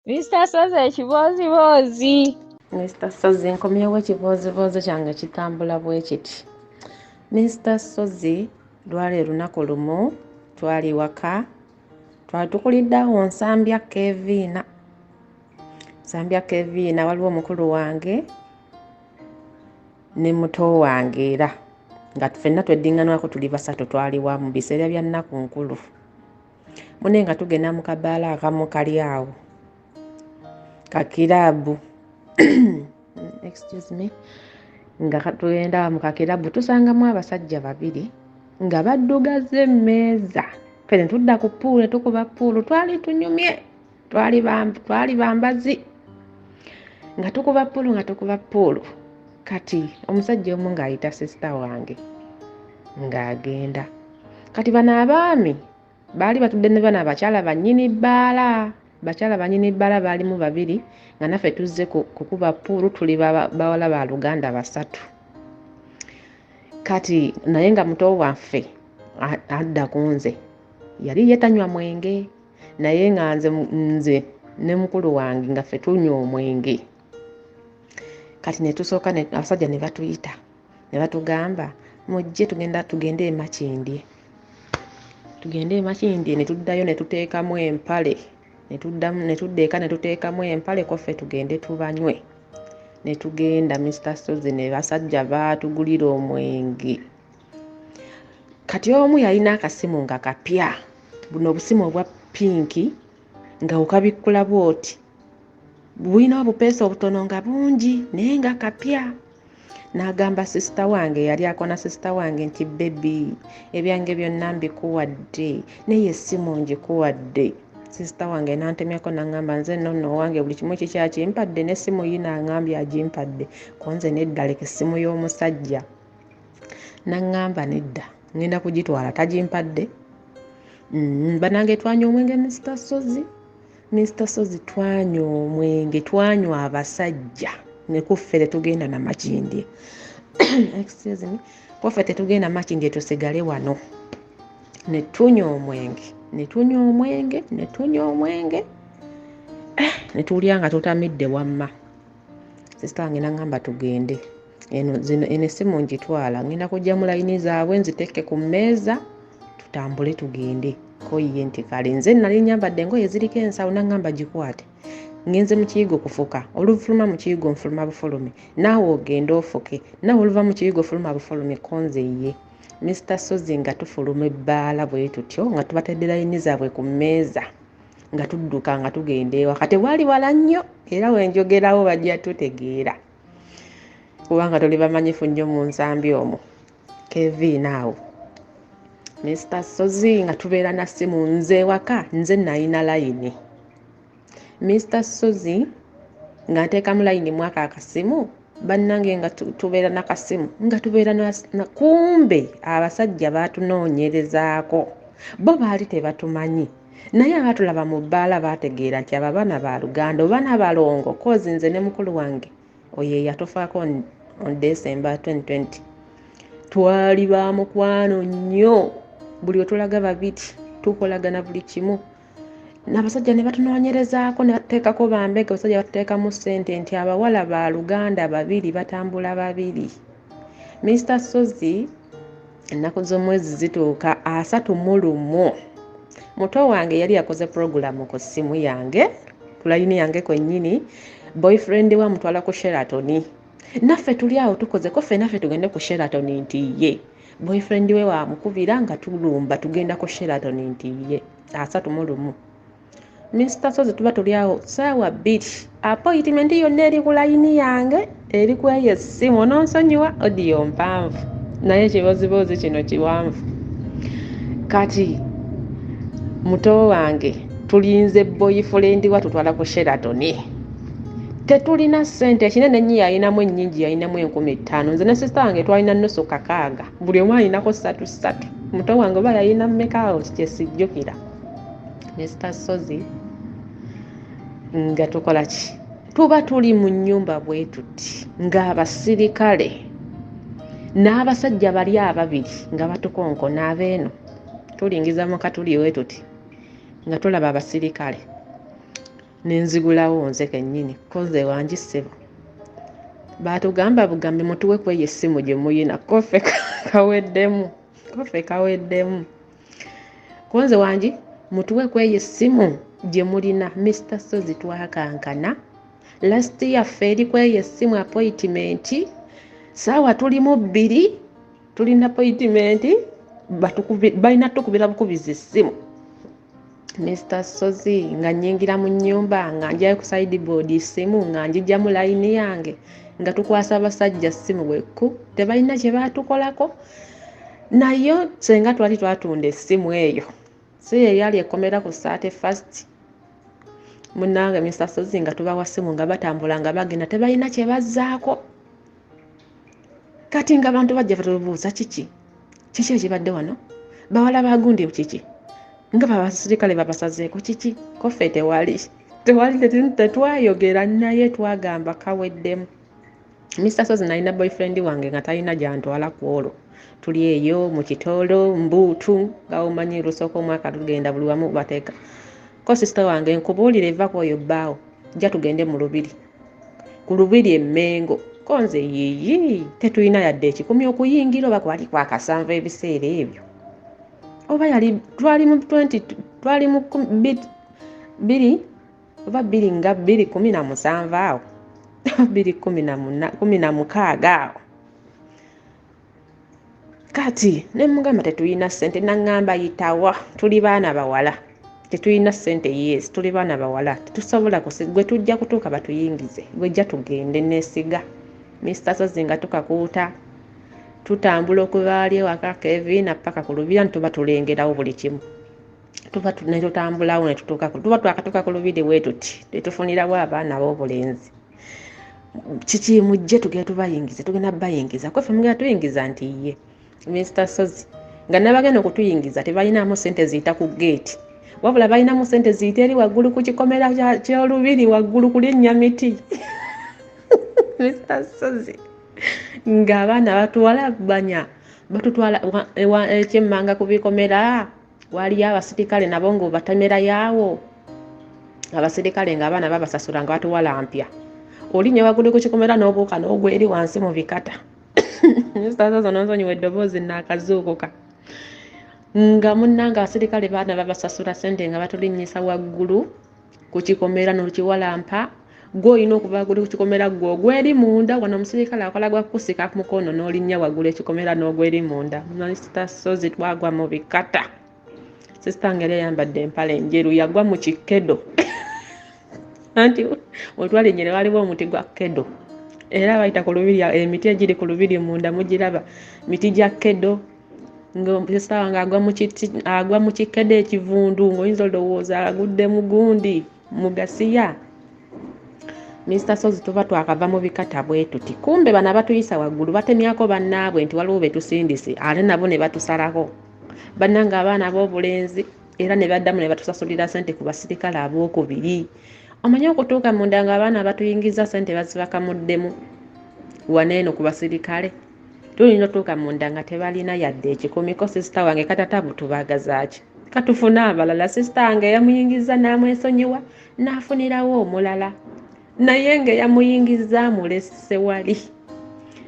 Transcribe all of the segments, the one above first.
Mr. Sozi ekibooziboozi. Mr. Sozi nkomyewo ekibooziboozi kyange kitambula bwe kiti. Mr. Sozi lwali olunaku lumu twali waka twali tukulidde awo Nsambya Keviina. Nsambya Keviina waliwo omukulu wange ne muto wange era nga ffenna tweddinganwako tuli basatu twali wa mu biseera bya nnaku nkulu. Mune nga tugenda mu kabaala akamu kali awo kakiraabu excuse me nga tugenda mu kakiraabu tusangamu abasajja babiri nga baddugaza emmeeza ffe ne tudda ku ppuulu ne tukuba ppuulu twali tunyumye twali bambazi nga tukuba ppuulu nga tukuba ppuulu kati omusajja omu ng'ayita sisita wange ng'agenda kati bano abaami baali batudde ne bano abakyala bannyini bbaala bakyala bannyini bbaala baalimu babiri nga naffe tuzze kukuba ppuulu tuli bawala ba luganda basatu kati naye nga muto waffe adda ku nze yali ye tanywa mwenge naye nga nze ne mukulu wange nga ffe tunywa omwenge kati ne tusooka abasajja ne batuyita ne batugamba mujje tugende e Makindye tugende e Makindye ne tuddayo ne tuteekamu empale ne tuddamu ne tudda eka ne tuteekamu empale ko ffe tugende tubanywe ne tugenda Mr. Sozi ne basajja baatugulira omwenge kati omu yalina akasimu nga kapya buno obusimu obwa pinki nga okabikkula bw'oti bulina obupeesa obutono nga bungi naye nga kapya n'agamba sisita wange yali akona sisita wange nti bebi ebyange byonna mbikuwadde naye essimu ngikuwadde sisita wange n'antemyako n'aŋŋamba nze nno nno owange buli kimu kikyakimpadde n'essimu yiino aŋŋambye agimpadde ko nze nedda leka essimu y'omusajja n'aŋŋamba nedda ngenda kugitwala tagimpadde bannange twanywa omwenge Mr. Sozi Mr. Sozi twanywa omwenge twanywa abasajja ne kuffe tetugenda na Makindye excuse me kuffe tetugenda Makindye tusigale wano ne tunywa omwenge ne tunywa omwenge ne tunywa omwenge ne tuwulira nga tutamidde wamma sisita wange n'aŋŋamba tugende eno zino eno essimu ngitwala ngenda kujja mu layini zaabwe nziteeke ku mmeeza tutambule tugende ko ye nti kale nze nali nyambadde engoye ziriko ensawo n'aŋŋamba gikwate ngenze mu kiyigo kufuka olufuluma mu kiyigo nfuluma bufulumi naawe ogende ofuke naawe oluva mu kiyigo fuluma bufulumi ko nze ye Mr. Sozi nga tufuluma ebbaala bwe tutyo nga tubatadde layini zaabwe ku mmeeza nga tudduka nga tugenda ewaka tewali wala nnyo era wenjogerawo bajja tutegeera kubanga tuli bamanyifu nnyo mu nsambi omwo Keviina awo Mr. Sozi nga tubeera na ssimu nze ewaka nze nalina layini Mr. Sozi nga nteekamu layini mwaka akasimu bannange nga tubeera nakasimu nga tubeera na kumbe abasajja baatunoonyerezaako bo baali tebatumanyi naye abaatulaba mu bbaala baategeera nti abo abaana ba luganda oba n'abalongo kozi nze ne mukulu wange oyo eyatufaako on December 2020 twali ba mukwano nnyo buli we tulaga babiri tukolagana buli kimu n'abasajja ne batunoonyerezaako ne batuteekako bambega abasajja batuteekamu ssente nti abawala ba luganda babiri batambula babiri Mr. Sozi ennaku z'omwezi zituuka 31 muto wange yali yakoze puroguramu ku ssimu yange ku layini yange kwennyini boyfriend we amutwala ku Sheraton naffe tuli awo tukozeko ffe naffe tugende ku Sheraton nti ye boyfriend we wamukubira nga tulumba tugenda ku Sheraton nti ye 31 Mr. Sozi tuba tuli awo ssaawa 2 appointment yonna eri ku layini yange eri ku eyo essimu onoonsonyiwa audio mpanvu naye ekiboziboozi kino kiwanvu kati muto wange tulinze boyfriend wa tutwala ku Sheraton tetulina ssente ekinene nnyo yalinamu ennyingi yalinamu 5000 nze ne sisita wange twalina nusu kakaaga buli omu alinako ssatu ssatu muto wange oba yalina mmeka awo kye sijjukira Mr. Sozi nga tukola ki tuba tuli mu nnyumba bwe tuti ng'abasirikale n'abasajja bali ababiri nga batukonkona abeeno tulingiza mu katuli we tuti nga tulaba abasirikale Ne nzigulawo nze kennyini, ko nze wangi ssebo. Baatugamba bugambi mutuwe ku eyo essimu gye muyina, ko ffe kaweddemu, ko ffe kaweddemu. Ko nze wangi mutuwe ku eyo essimu gye mulina. Mr. Ssozi twakankana. Last yaffe eri ku eyo essimu appointment, ssaawa tuli mu 2, tulina appointment, balina tukubira bukubizi ssimu. Mr. Ssozi nga nnyingira mu nnyumba, nga njayo ku sideboard ssimu, nga njijjamu layini yange, nga tukwasa abasajja ssimu bwekku, tebalina kye baatukolako. Naye senga twali twatunda essimu eyo, si ye yali ekomera ku 31st. Munnange Mr. Ssozi nga tubawa ssimu nga batambula nga bagenda, tebalina kye bazzaako. Kati nga abantu bajja batubuuza kiki? Kiki ekibadde wano? Bawala ba gundi kiki? Nga abasirikale babasazeeko kiki? Ko ffe tewali. Tewali, tetwayogera naye twagamba kaweddemu. Mr. Ssozi nalina boyfriend wange nga talina gy'antwala ku olwo. Tuli eyo mu kitoolo mbuutu, nga omanyi lusooka omwaka tugenda buli wamu bateeka. Ko sister wange nkubuulire eva ku oyo bbaawo, jja tugende mu lubiri. Ku lubiri e Mmengo. Ko nze yiiyi, tetulina yadde 1,000 okuyingira oba kwali kwa kasanvu ebiseera ebyo. Oba yali twali mu twenty, twali mu bbiri, oba bbiri nga bbiri kumi na musanvu awo. Bbiri kumi na muna, kumi na mukaaga awo. Kati ne mugamba tetulina ssente, n'aŋŋamba yitawa, tuli baana bawala. Tetulina ssente, yes, tuli baana bawala. Tetusobola gwe tujja kutuuka batuyingize, gwe jja tugende neesiga. Mr. Ssozi nga tukakuuta, tutambula okuva wali ewaka Kevin paka ku lubiri, tuba tulengerawo buli kimu. Tuba ne tutambulawo ne tutuuka ku, tuba twakatuuka ku lubiri bwe tuti, ne tufunirawo abaana ab'obulenzi. Kiki mujje tugende tubayingize, tugenda bayingiza. Ko ffe mugenda tuyingiza nti ye. Mr. Ssozi nga n'abagenda okutuyingiza tebalinamu ssente ziyita ku gate. Wabula balinamu ssente ziyita eri waggulu ku kikomera ky'olubiri waggulu ku linnya miti. Mr. Ssozi ng'abaana batuwala banya, batutwala ekyemmanga ku bikomera, waliyo abasirikale nabo ng'obatemerayo. Abasirikale ng'abaana babasasula nga batuwala mpya. Olinnya waggulu ku kikomera n'obuuka n'ogwa eri wansi mu bikata. Mr. Ssozi ononsonyiwa eddoboozi nnaakazuukuka. Nga munnange abasirikale baana babasasula ssente nga batulinnyisa waggulu ku kikomera n'okiwalampa. Ggwe olina okuva waggulu ku kikomera ggwe ogwa eri munda, wano omusirikale akola gwa kukusika ku mukono n'olinnya waggulu ekikomera n'ogwa eri munda. Mr. Ssozi twagwa mu bikata. Sister wange yali ayambadde empale enjeru, yagwa mu kikedo. Anti we twalinnyira waliwo omuti gwa kedo. Era bayita ku lubiri, emiti egiri ku lubiri munda mugiraba, miti gya kedo. Nga sister wange agwa mu kikedo ekivundu, ng'oyinza olowooza agudde mu gundi, mu gasiya. Mr. Ssozi tuba twakava mu bikata bwe tuti. Kumbe bano abatuyisa waggulu batemyako bannaabwe nti waliwo be tusindise, ate nabo ne batusalako. Bannange abaana ab'obulenzi era ne baddamu ne batusasulira ssente ku basirikale abookubiri. Omanyi okutuuka munda ng'abaana batuyingiza ssente bazibakamuddemu wano eno ku basirikale. Tulina otuuka munda nga tebalina yadde 1,000. Ko sister wange katata butubaagaza ki? Katufune abalala. Sister wange yamuyingiza n'amwesonyiwa n'afunirawo omulala. Naye ng'eyamuyingiza amulese wali.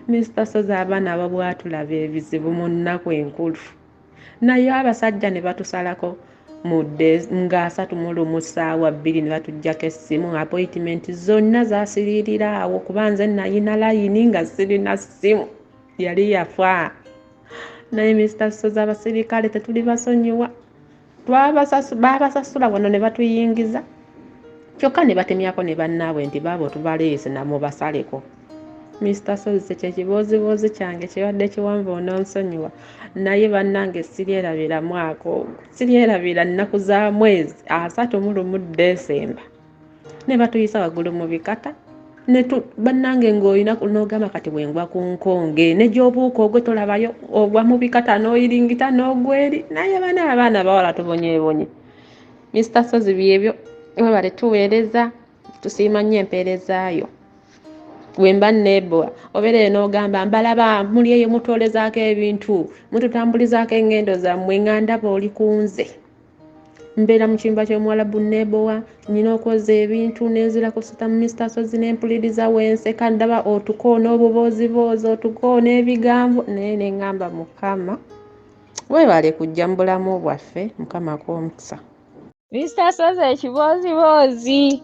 Mr. Ssozi abaana babwatulaba ebizibu mu nnaku enkulu. Naye abasajja ne batusalako mu nga 31 ssaawa 2 ne batuggyako essimu. Appointment zonna zaasiriirira awo kuba nze nayina layini nga sirina ssimu. Yali yafa. Naye Mr. Ssozi abasirikale tetuli basonyiwa. Baabasasula wano ne batuyingiza. Kyokka ne batemyako ne bannaabwe nti baabo tubaleese namwe basaleko. Mr. Ssozi kye kibooziboozi kyange kibadde kiwanvu ononsonyiwa. Naye bannange siryerabira mwaka ogwo. Siryerabira nnaku za mwezi 31 Desemba. Ne batuyisa waggulu mu bikata. Bannange ng'olina n'ogamba kati bwe ngwa ku nkonge, ne gy'obuuka ogwe tolabayo, ogwa mu bikata n'oyiringita n'ogwa eri. Naye bana abaana bawala tubonyeebonye. Mr. Ssozi byebyo, webale tuweereza, tusiima nnyo empeerezaayo. Bwe mba nneebowa, obeera eyo n'ogamba mbalaba muli eyo mutwolezaako ebintu, mututambulizaako engendo zammwe nga ndaba oli ku nze. Mbeera mu kiyumba ky'omuwalabu neebowa, nnyina okwoza ebintu, nenzira ku Mr. Sozi nempuliriza wenseka, ndaba otukoona obubooziboozi, otukoona ebigambo, naye ne ŋŋamba Mukama weebale kujja mu bulamu bwaffe, Mukama akuwe omukisa. Mr. Sozi ekibooziboozi.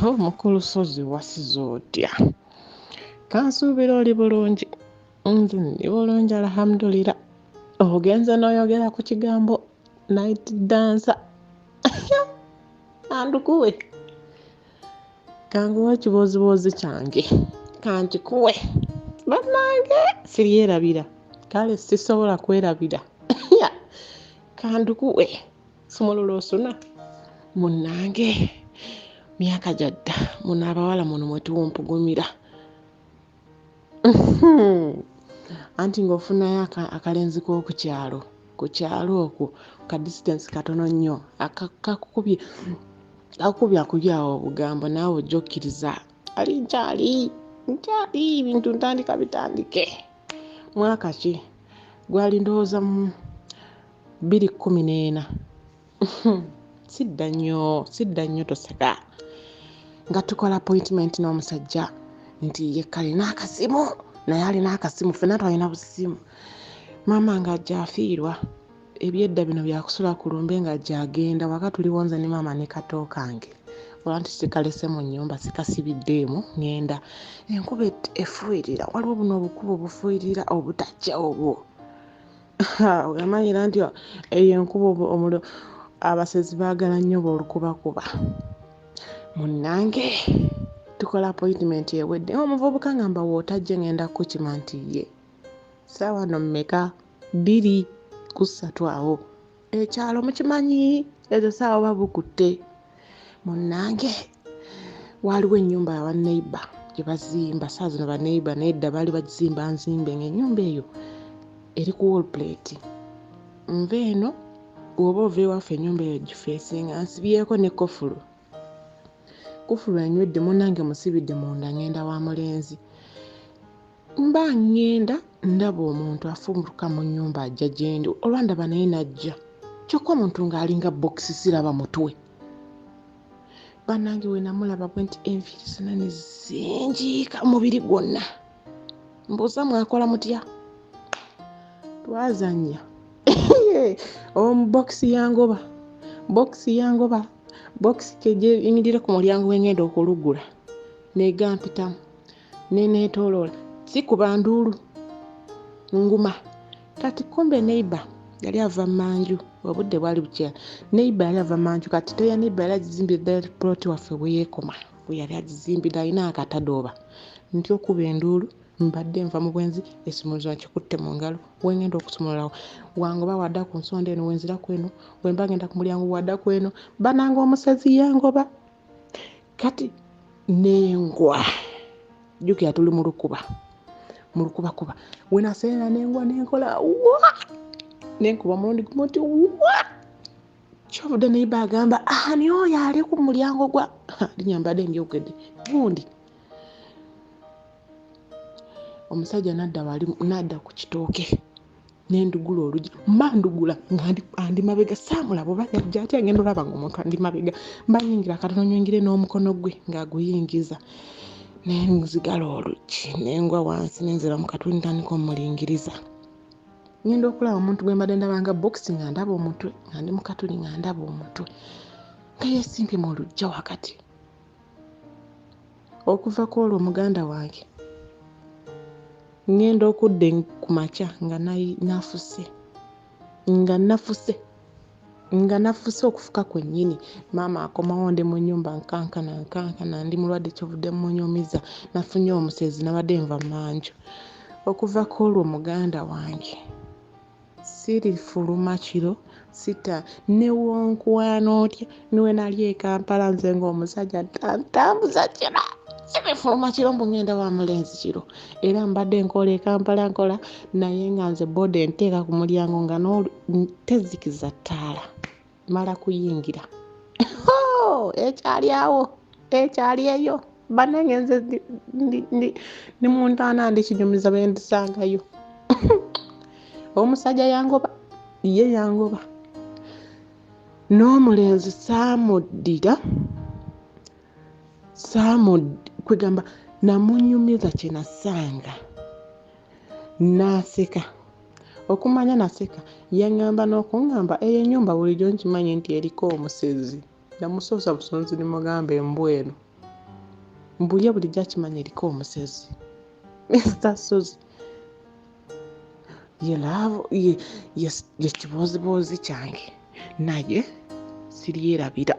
Mukulu Sozi wasize otya? Kansuubira oli bulungi. Nze ndi bulungi alhamdulillah. Ogenze n'oyogera ku kigambo night dancer. Andukuwe. Kanguwe ekibooziboozi kyange. Kankikuwe. Bannange siryerabira. Kale sisobola kwerabira. Kandukuwe. Sumulula osuna. Munnange myaka gyadda muno abawala muno mwe tuwumpugumira. Anti ng'ofunayo akalenzi k'oku kyalo, ku kyalo okwo ka distance katono nnyo, kakukubye akubye awo obugambo naawe ojja okkiriza ali nkyali nkyali ebintu ntandika bitandike. Mwaka ki? Gwali ndowooza mu 2014. Sidda nnyo toseka. Nga tukola appointment n'omusajja nti ye kalina akasimu, naye alina akasimu, ffenna twalina busimu. Maama ng'ajja afiirwa, ebyedda bino byakusula ku lumbe ng'ajja agenda, waka tuliwo nze ne maama ne kato kange. Olwa nti sikalese mu nnyumba, sikasibiddeemu, ŋŋenda. Enkuba efuuyirira, waliwo buno obukubo obufuuyirira obutajja obwo. Omanyira nti eyo enkuba omuliro abasezi baagala nnyo bw'olukubakuba. Munnange tukola appointment ewedde, omuvubuka ngamba w'otajje ŋŋenda kukukima nti ye. Ssaawa nno mmeka? 2 ku 3 awo. Ekyalo mukimanyi ezo ssaawa oba bukutte. Munnange waaliwo ennyumba ya banneighbour gye bazimba, ssaawa zino banneighbour naye edda baali bagizimba nzimbe, ng'ennyumba eyo eri ku wall plate. Nva eno bw'oba ova ewaffe ennyumba eyo gifeesinga, nsibyeko ne kofulu. Kufulu enywedde munnange musibidde munda ŋŋenda wa mulenzi. Mba ŋŋenda ndaba omuntu afumbuka mu nnyumba ajja gye ndi, olwandaba naye n'ajja. Kyokka omuntu ng'alinga bokisi siraba mutwe. Bannange we namulaba bwe nti enviiri zonna ne zinjiika omubiri gwonna. Mbuuza mwakola mutya? Twazannya. Omu bokisi yangoba, bokisi yangoba, bokisi kyeyimirira ku mulyango we ŋŋenda okulugula negampitamu ne neetooloola, sikuba nduulu nguma. Kati kumbe neighbour yali ava mmanju, obudde bwali bukya, neighbour yali ava mmanju, kati toya neighbour yali agizimbye ddala plot waffe we yeekoma, we yali agizimbidde alina akatadooba. Ntya okuba enduulu, mbadde nva mu bwenzi, ekisumuluzo nkikutte mu ngalo, we ŋŋenda okusumulula wangoba wadda ku nsonda eno, we nzira ku eno, we mba ŋŋenda ku mulyango wadda ku eno, bannange omusezi yangoba. Kati nengwa, jjukira tuli mu lukuba, mu lukubakuba. We naseerera nengwa nenkola wa! Nenkuba omulundi gumu nti wa! Kyovudde neighbour agamba ani oyo ali ku mulyango gwa linnya mbadde ndyogedde gundi. Omusajja n'adda wali n'adda ku kitooke nendugula oluggi, mba ndugula nga andi mabega saamulaba oba yajja atya ngenda olaba ng'omuntu andi mabega. Mba nnyingira katono nnyingire n'omukono gwe ng'aguyingiza. Ne nzigala oluggi ne ngwa wansi ne nzira mu katuli ntandika omulingiriza. Ngenda okulaba omuntu gwe mbadde ndaba nga bokisi nga ndaba omutwe, nga ndi mu katuli nga ndaba omutwe, nga yeesimbye mu luggya wakati. Okuva ku olwo muganda wange ŋŋenda okudda ku makya nga nafuse, nga nafuse, nga nafuse okufuka kwennyini. Maama akomawo ndi mu nnyumba nkankana nkankana ndi mulwadde kyovudde munyumiza, nafunye omusezi nabadde nva mmanju. Okuva ku olwo muganda wange sirifuluma kiro sita ne wonkwana otya ne we nali e Kampala nze ng'omusajja ntambuza kiro sirifuluma kiro mbu ŋŋenda wa mulenzi kiro. Era mbadde nkola e Kampala nkola naye nga nze booda enteeka ku mulyango nga tezikiza ttaala mala kuyingira. Ekyali awo, ekyali eyo bannange nze ndi mu ntaana ndikinyumiza be ndisangayo. Omusajja yangoba, ye yangoba. N'omulenzi saamuddira, kwegamba namunyumiza kye nasanga, n'aseka. Okumanya naseka, yaŋŋamba n'okuŋŋamba eyo ennyumba bulijjo nkimanyi nti eriko omusezi. Namusoosa busonzi ne mugamba embwa eno mbu ye bulijjo akimanyi eriko omusezi. Mr. Ssozi ye love ye, ye kibooziboozi kyange, naye siryerabira.